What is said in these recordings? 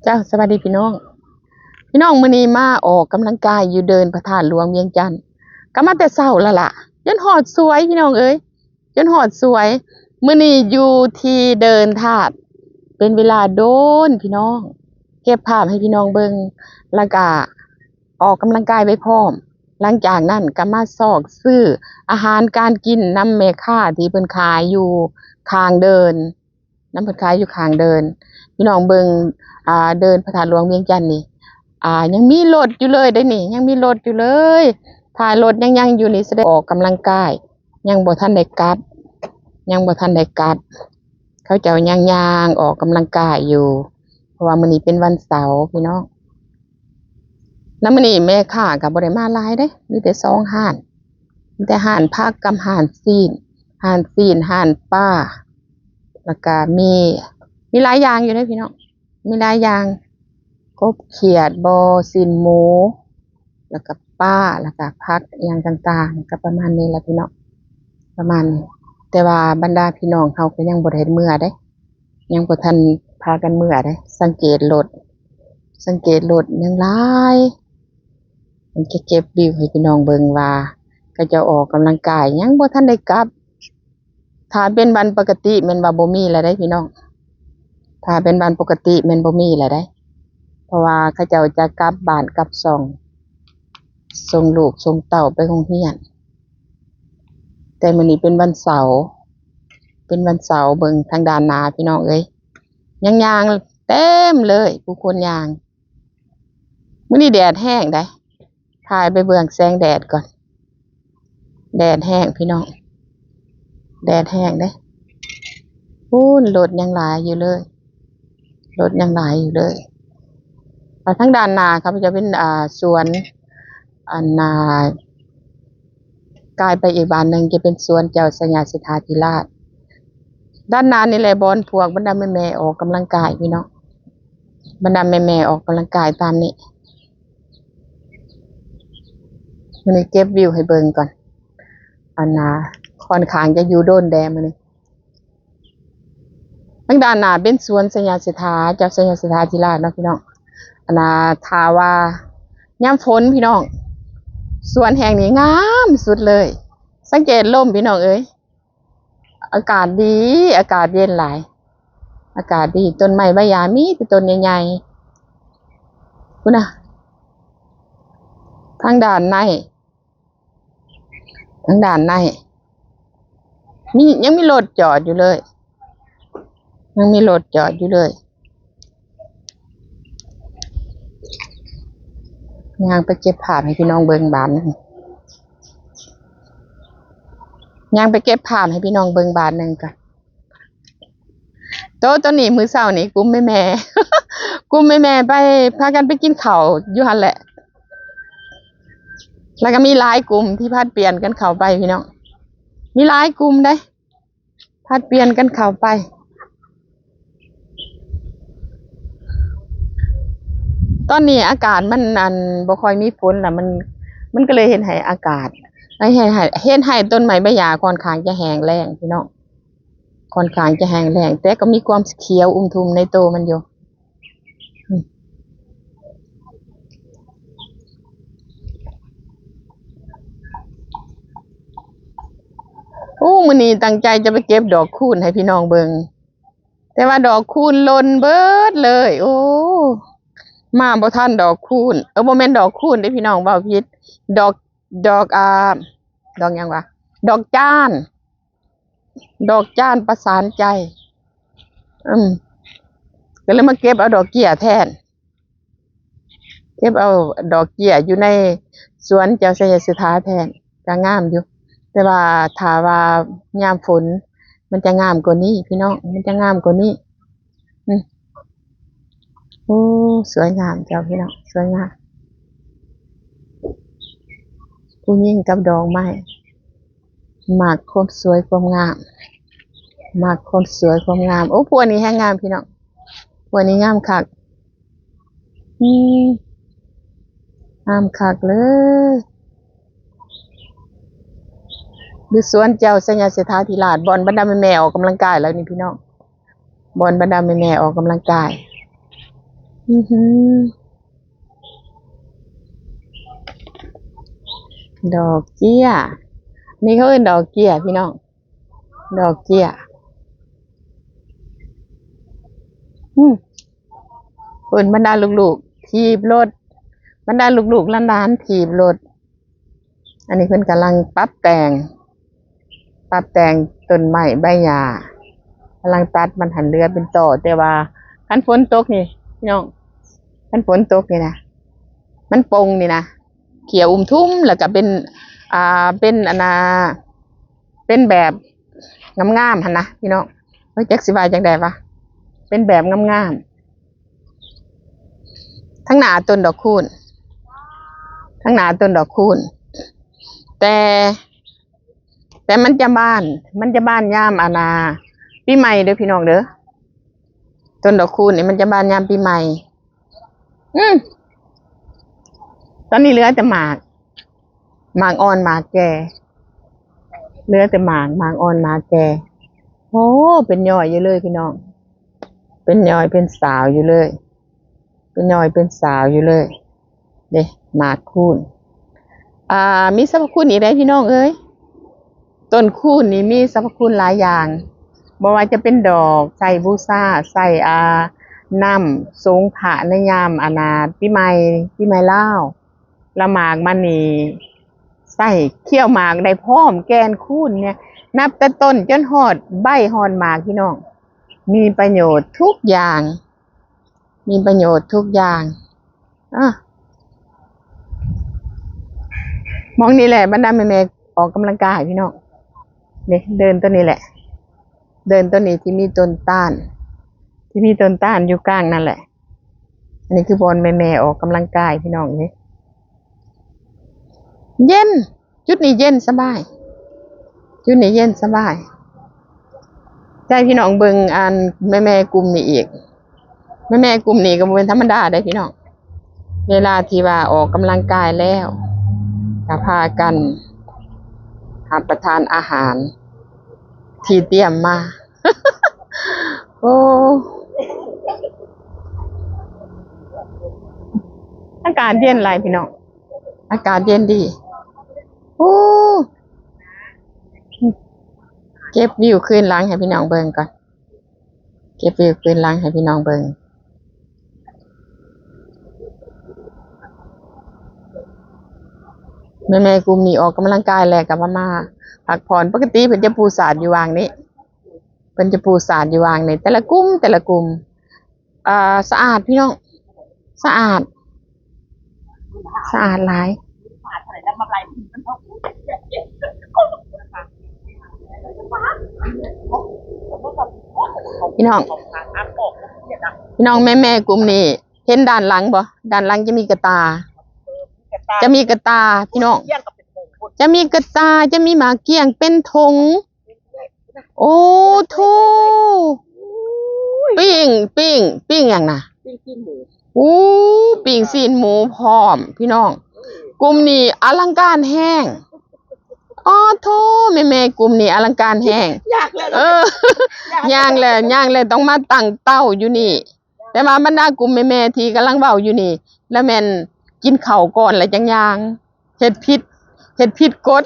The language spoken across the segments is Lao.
ເຈົ້າ ສະບາຍດີພີ່ນ້ອງ. ພີ່ນ້ອງ ມື້ນີ້ມາອອກກຳລັງກາຍຢູ່ເດີ່ນພະທາດຫຼວງວຽງຈັນ ກໍມາແຕ່ເຊົ້າລະລະ ຈົນຮອດສວຍ ພີ່ນ້ອງເອີຍ ຈົນຮອດສວຍ. ມື້ນີ້ຢູ່ທີ່ເດີ່ນທາດ ເປັນເວລາດົນ ພີ່ນ້ອງ ເກັບພາບໃຫ້ພີ່ນ້ອງເບິ່ງ ແລ້ວກະອອກກຳລັງກາຍໄປພ້ອມ. ຫຼັງຈາກນັ້ນກໍມາຊອກຊື້ອາຫານການກິນນຳແມ່ຄ້າທີ່ເພິ່ນຂາຍຢູ່ຂ້າງເດີ່ນ ນຳເພິ່ນຂາຍຢູ່ຂ້າງເດີ່ນ. ພີ່ນ້ອງເບິ່ງ ອ່າ ເດີ່ນພະທາດຫຼວງວຽງຈັນນີ້ ອ່າ ຍັງມີລົດຢູ່ເລີຍເດ້ນີ້ ຍັງມີລົດຢູ່ເລີຍ ຖ້າລົດຍັງ ຍັງຢູ່ນີ້ ສະແດງອອກກຳລັງກາຍ ຍັງບໍ່ທັນໄດ້ກັບ ຍັງບໍ່ທັນໄດ້ກັບ ເຂົາເຈົ້າຍັງຍ່າງອອກກຳລັງກາຍຢູ່ ເພາະວ່າມື້ນີ້ເປັນວັນເສົາ ພີ່ນ້ອງ. ນຳມື້ນີ້ແມ່ຄ້າກໍບໍ່ໄດ້ມາຫຼາຍເດ້ ມີແຕ່ສອງຮ້ານ ມີແຕ່ຮ້ານຜັກກັບຮ້ານຊີ້ນ ຮ້ານຊີ້ນ ຮ້ານປາ ແລ້ວກະມີ ມີຫຼາຍຢ່າງຢູ່ເດ້ພີ່ນ້ອງ ມີຫຼາຍຢ່າງ ກົບຂຽດບໍ ຊີ້ນໝູ ແລ້ວກະປາ ແລ້ວກະຜັກອີ່ຫຍັງຕ່າງໆ ກໍປະມານນີ້ລະພີ່ນ້ອງ ປະມານນີ້. ແຕ່ວ່າບັນດາພີ່ນ້ອງເຮົາກໍຍັງບໍ່ໄດ້ເມືອເດ້ ຍັງບໍ່ທັນພາກັນເມືອເດ້. ສັງເກດລົດ ສັງເກດລົດຍັງຫຼາຍ ມັນຈະເກັບວິວໃຫ້ພີ່ນ້ອງເບິ່ງວ່າ ເຂົາເຈົ້າອອກກຳລັງກາຍຍັງບໍ່ທັນໄດ້ກັບ. ຖ້າເປັນວັນປົກກະຕິແມ່ນວ່າບໍ່ມີແລ້ວເດ້ພີ່ນ້ອງ ຖ້າເປັນວັນປົກກະຕິແມ່ນບໍ່ມີແລ້ວເດ້ ເພາະວ່າເຂົາເຈົ້າຈະກັບບ້ານກັບຊ່ອງ ສົ່ງລູກສົ່ງເຕົ້າໄປໂຮງຮຽນ. ແຕ່ມື້ນີ້ເປັນວັນເສົາ ເປັນວັນເສົາ ເບິ່ງທາງດ້ານໜ້າພີ່ນ້ອງເອີຍ ຍັງຍ່າງເຕັມເລີຍ ຜູ້ຄົນຍ່າງ. ມື້ນີ້ແດດແຮງໃດ໋ ຖ່າຍໄປເບິ່ງແສງແດດກ່ອນ ແດດແຮງພີ່ນ້ອງ ແດດແຮງເດ້. ພຸ້ນ ລົດຍັງຫຼາຍຢູ່ເລີຍ ລົດຍັງຫຼາຍຢູ່ເລີຍ. ແລ້ວທາງດ້ານໜ້າເຂົາເຈົ້າເປັນ ອ່າ ສວນ ອັນ ອ່າ ກາຍໄປອີກບ້ານໜຶ່ງຈະເປັນສວນເຈົ້າໄຊຍະເສດຖາທິລາດ. ດ້ານໜ້ານີ້ແຫຼະບ່ອນພວກບັນດາແມ່ໆອອກກຳລັງກາຍພີ່ນ້ອງ ບັນດາແມ່ໆອອກກຳລັງກາຍຕາມນີ້. ມື້ນີ້ເກັບວິວໃຫ້ເບິ່ງກ່ອນ ອັນນ່າ ຂ້ອນຂ້າງຈະຢູ່ດົນແດ່ມື້ນີ້. ທາງດ້ານໜ້າເປັນສວນໄຊຍະເສດຖາ ເຈົ້າໄຊຍະເສດຖາທິລາດເນາະພີ່ນ້ອງ. ອັນນ່າ ຖ້າວ່າຍາມຝົນພີ່ນ້ອງ ສວນແຫ່ງນີ້ງາມສຸດເລີຍ. ສັງເກດລົມພີ່ນ້ອງເອີຍ ອາກາດດີ ອາກາດເຢັນຫຼາຍ ອາກາດດີ. ຕົ້ນໄມ້ໃບຫຍ້າມີແຕ່ຕົ້ນໃຫຍ່ໆ ພຸ້ນນະ ທາງດ້ານໃນ ທາງດ້ານໃນ ມີ ຍັງມີລົດຈອດຢູ່ເລີຍ ຍັງມີລົດຈອດຢູ່ເລີຍ. ຍ່າງໄປເກັບພາບໃຫ້ພີ່ນ້ອງເບິ່ງບາດໜຶ່ງ ຍ່າງໄປເກັບພາບໃຫ້ພີ່ນ້ອງເບິ່ງບາດໜຶ່ງກ່ອນ. ໂຕ ໂຕນີ້ມື້ເຊົ້ານີ້ກຸ່ມແມ່ໆ ກຸ່ມແມ່ໆໄປ ພາກັນໄປກິນເຂົ້າຢູ່ຫັ້ນແຫຼະ ແລ້ວກໍມີຫຼາຍກຸ່ມທີ່ຜັດປ່ຽນກັນເຂົ້າໄປພີ່ນ້ອງ ມີຫຼາຍກຸ່ມເດ້ ຜັດປ່ຽນກັນເຂົ້າໄປ. ຕອນນີ້ອາກາດມັນ ອັນ ບໍ່ຄ່ອຍມີຝົນລະ ມັນ ມັນກໍເລີຍເຮັດໃຫ້ອາກາດ ເຮັດໃຫ້ ເຮັດໃຫ້ຕົ້ນໄມ້ໃບຫຍ້າຂ້ອນຂ້າງຈະແຫ້ງແລ້ງພີ່ນ້ອງ ຂ້ອນຂ້າງຈະແຫ້ງແລ້ງ ແຕ່ກໍມີຄວາມຂຽວອຸ້ມທຸ່ມໃນໂຕມັນຢູ່. ໂອ້ ມື້ນີ້ຕັ້ງໃຈຈະໄປເກັບດອກຄູນໃຫ້ພີ່ນ້ອງເບິ່ງ ແຕ່ວ່າດອກຄູນຫຼົ່ນເບິດເລີຍ. ໂອ້ ມາບໍ່ທັນດອກຄູນ ເອີ ບໍ່ແມ່ນດອກຄູນເດ້ພີ່ນ້ອງ ເວົ້າຜິດ ດອກ ດອກ ອ່າ ດອກຫຍັງວະ ດອກຈານ ດອກຈານປະສານໃຈ ອືມ ກໍເລີຍມາເກັບເອົາດອກເຈ້ຍແທນ ເກັບເອົາດອກເຈ້ຍຢູ່ໃນສວນເຈົ້າໄຊຍະເສດຖາແທນ ກໍງາມຢູ່ ແຕ່ວ່າຖ້າວ່າຍາມຝົນ ມັນຈະງາມກວ່ານີ້ພີ່ນ້ອງ ມັນຈະງາມກວ່ານີ້. ອືມ ໂອ້ ສວຍງາມເຈົ້າພີ່ນ້ອງ ສວຍງາມ ຜູ້ຍິງກັບດອກໄມ້ ມັກຄວາມສວຍຄວາມງາມ ມັກຄວາມສວຍຄວາມງາມ. ໂອ້ ພວກນີ້ແຮງງາມພີ່ນ້ອງ ພວກນີ້ງາມຄັກ ອືມ ງາມຄັກເລີຍ. ຢູ່ສວນເຈົ້າໄຊຍະເສດຖາທິລາດ ບ່ອນບັນດາແມ່ໆອອກກຳລັງກາຍແລ້ວນີ້ພີ່ນ້ອງ ບ່ອນບັນດາແມ່ໆອອກກຳລັງກາຍ. ອືຫື ດອກເຈ້ຍ ນີ້ເຂົາເອີ້ນດອກເຈ້ຍພີ່ນ້ອງ ດອກເຈ້ຍ. ອື ເພິ່ນ ບັນດາລູກໆຖີບລົດ ບັນດາລູກໆຫຼານໆຖີບລົດ. ອັນນີ້ເພິ່ນກຳລັງປັບແຕ່ງ ປັບແຕ່ງຕົ້ນໄມ້ໃບຫຍ້າ ກຳລັງຕັດມັນຫັ້ນເຫຼືອເປັນຕໍ ແຕ່ວ່າຄັນຝົນຕົກນີ້ພີ່ນ້ອງ ຄັນຝົນຕົກນີ້ນະ ມັນປົ່ງນີ້ນະ ເຂ້ຍອຸ້ມທຸ່ມ ແລ້ວກະເປັນ ອ່າ ເປັນອັນນ່າ ເປັນແບບງາມໆຫັ້ນນະພີ່ນ້ອງ ເອີ ຈັກຊິວ່າຈັ່ງໃດວະ ເປັນແບບງາມໆ. ທາງໜ້າຕົ້ນດອກຄູນ ທາງໜ້າຕົ້ນດອກຄູນ ແຕ່ ແຕ່ມັນຈະບານ ມັນຈະບານຍາມອັນນ່າ ປີໃໝ່ເດີພີ່ນ້ອງເດີ ຕົ້ນດອກຄູນນີ້ມັນຈະບານຍາມປີໃໝ່. ອື ຕອນນີ້ເຫຼືອແຕ່ໝາກ ໝາກອ່ອນໝາກແກ່ ເຫຼືອແຕ່ໝາກ ໝາກອ່ອນໝາກແກ່. ໂອ້ ເປັນຍ້ອຍຢູ່ເລີຍພີ່ນ້ອງ ເປັນຍ້ອຍເປັນສາວຢູ່ເລີຍ ເປັນຍ້ອຍເປັນສາວຢູ່ເລີຍເດ້ ໝາກຄູນ. ອ່າ ມີສັບພະຄຸນອີກໃດ໋ພີ່ນ້ອງເອີຍ. ຕົ້ນຄູນນີ້ມີສັບພະຄຸນຫຼາຍຢ່າງ ບໍ່ວ່າຈະເປັນດອກ ໃຊ້ບູຊາ ໃຊ້ ອ່າ ນ້ຳສົງພະໃນຍາມອັນນ່າ ປີໃໝ່ ປີໃໝ່ລາວ ລະໝາກມັນນີ້ໃຊ້ຄ້ຽວໝາກໄດ້ພ້ອມ ແກ່ນຄູນນີ້ ນັບແຕ່ຕົ້ນຈົນຮອດໃບຮອດໝາກພີ່ນ້ອງ ມີປະໂຫຍດທຸກຢ່າງ ມີປະໂຫຍດທຸກຢ່າງ. ອາ ໝ່ອງນີ້ແຫຼະບັນດາແມ່ໆອອກກຳລັງກາຍພີ່ນ້ອງ ນີ້ເດີ່ນໂຕນີ້ແຫຼະ ເດີ່ນໂຕນີ້ທີ່ມີຕົ້ນຕານ ທີ່ມີຕົ້ນຕານຢູ່ກາງນັ້ນແຫຼະ. ອັນນີ້ຄືບ່ອນແມ່ໆອອກກຳລັງກາຍພີ່ນ້ອງເອີຍ ເຢັນ ຈຸດນີ້ເຢັນສະບາຍ ຈຸດນີ້ເຢັນສະບາຍ. ໃຫ້ພີ່ນ້ອງເບິ່ງອັນແມ່ໆກຸ່ມນີ້ອີກ ແມ່ໆກຸ່ມນີ້ກໍບໍ່ແມ່ນທຳມະດາເດ້ພີ່ນ້ອງ ເວລາທີ່ວ່າອອກກຳລັງກາຍແລ້ວ ກໍພາກັນຮັບປະທານອາຫານທີ່ຕຽມມາ. ໂອ້ ອາກາດເຢັນຫຼາຍພີ່ນ້ອງ ອາກາດເຢັນດີ. ໂອ້ ເກັບວິວຄືນຫຼັງໃຫ້ພີ່ນ້ອງເບິ່ງກ່ອນ ເກັບວິວຄືນຫຼັງໃຫ້ພີ່ນ້ອງເບິ່ງ. ແມ່ໆກຸ່ມນີ້ອອກກຳລັງກາຍແລ້ວກໍມາ ມາພັກຜ່ອນ ປົກກະຕິເພິ່ນຈະປູສາດຢູ່ຫວ່າງນີ້ ເພິ່ນຈະປູສາດຢູ່ຫວ່າງນີ້ ແຕ່ລະກຸ່ມ ແຕ່ລະກຸ່ມ ອ່າ ສະອາດພີ່ນ້ອງ ສະອາດ ສະອາດຫຼາຍພີ່ນ້ອງ. ພີ່ນ້ອງ ແມ່ໆກຸ່ມນີ້ ເຫັນດ້ານຫຼັງບໍ່? ດ້ານຫຼັງຈະມີກະຕ່າ ຈະມີກະຕ່າພີ່ນ້ອງ ຈະມີກະຕ່າ ຈະມີໝາກກ້ຽງເປັນຖົງ. ໂອ້ໂທ້ ປີ້ງ ປີ້ງ ປີ້ງຫຍັງນະ? ປີ້ງຊີ້ນໝູ. ໂອ້ ປີ້ງຊີ້ນໝູພ້ອມພີ່ນ້ອງ. ກຸ່ມນີ້ອະລັງການແຮງ. ອໍໂທ້ ແມ່ໆກຸ່ມນີ້ອະລັງການແຮງ. ເອີ ຍ່າງແລ້ວ ຍ່າງແລ້ວຕ້ອງມາຕັ້ງເຕົ້າຢູ່ນີ້. ແຕ່ວ່າບັນດາກຸ່ມແມ່ໆທີ່ກຳລັງເວົ້າຢູ່ນີ້ ລະແມ່ນກິນເຂົ້າກ່ອນລະຈັ່ງຍ່າງ ເຮັດຜິດ ເຮັດຜິດກົດ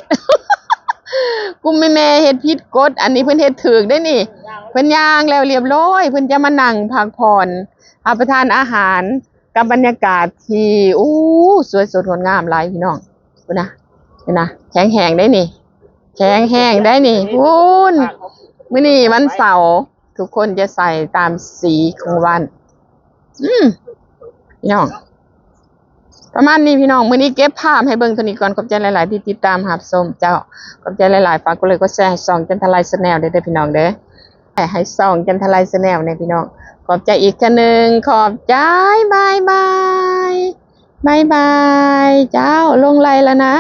ກຸ່ມແມ່ໆເຮັດຜິດກົດ. ອັນນີ້ເພິ່ນເຮັດຖືກເດ້ນີ້ ເພິ່ນຍ່າງແລ້ວລຽບຮ້ອຍ ເພິ່ນຈະມານັ່ງພັກຜ່ອນ ຮັບປະທານອາຫານກັບບັນຍາກາດທີ່ ໂອ້ ສວຍສົດງົດງາມຫຼາຍພີ່ນ້ອງ. ພຸ້ນນະ ພຸ້ນນະ ແຂງແຮງເດ້ນີ້ ແຂງແຮງໄດ໋ນີ້. ພຸ້ນ ມື້ນີ້ວັນເສົາ ທຸກຄົນຈະໃສ່ຕາມສີຂອງວັນ. ອືມ ພີ່ນ້ອງ ປະມານນີ້ພີ່ນ້ອງ. ມື້ນີ້ເກັບພາບໃຫ້ເບິ່ງເທົ່ານີ້ກ່ອນ. ຂອບໃຈຫຼາຍໆທີ່ຕິດຕາມຮັບຊົມເຈົ້າ. ຂອບໃຈຫຼາຍໆ ຝາກກົດໄລກົດແຊໃຫ້ຊ່ອງຈັນທະໄລແຊນແນວເດີພີ່ນ້ອງເດີ. ໃຫ້ຊ່ອງຈັນທະໄລແຊນແນວແດ່ພີ່ນ້ອງ. ຂອບໃຈອີກເທື່ອໜຶ່ງ. ຂອບໃຈ. ບາຍບາຍ. ບາຍບາຍ. ເຈົ້າ ລົງໄລແລ້ວນະ.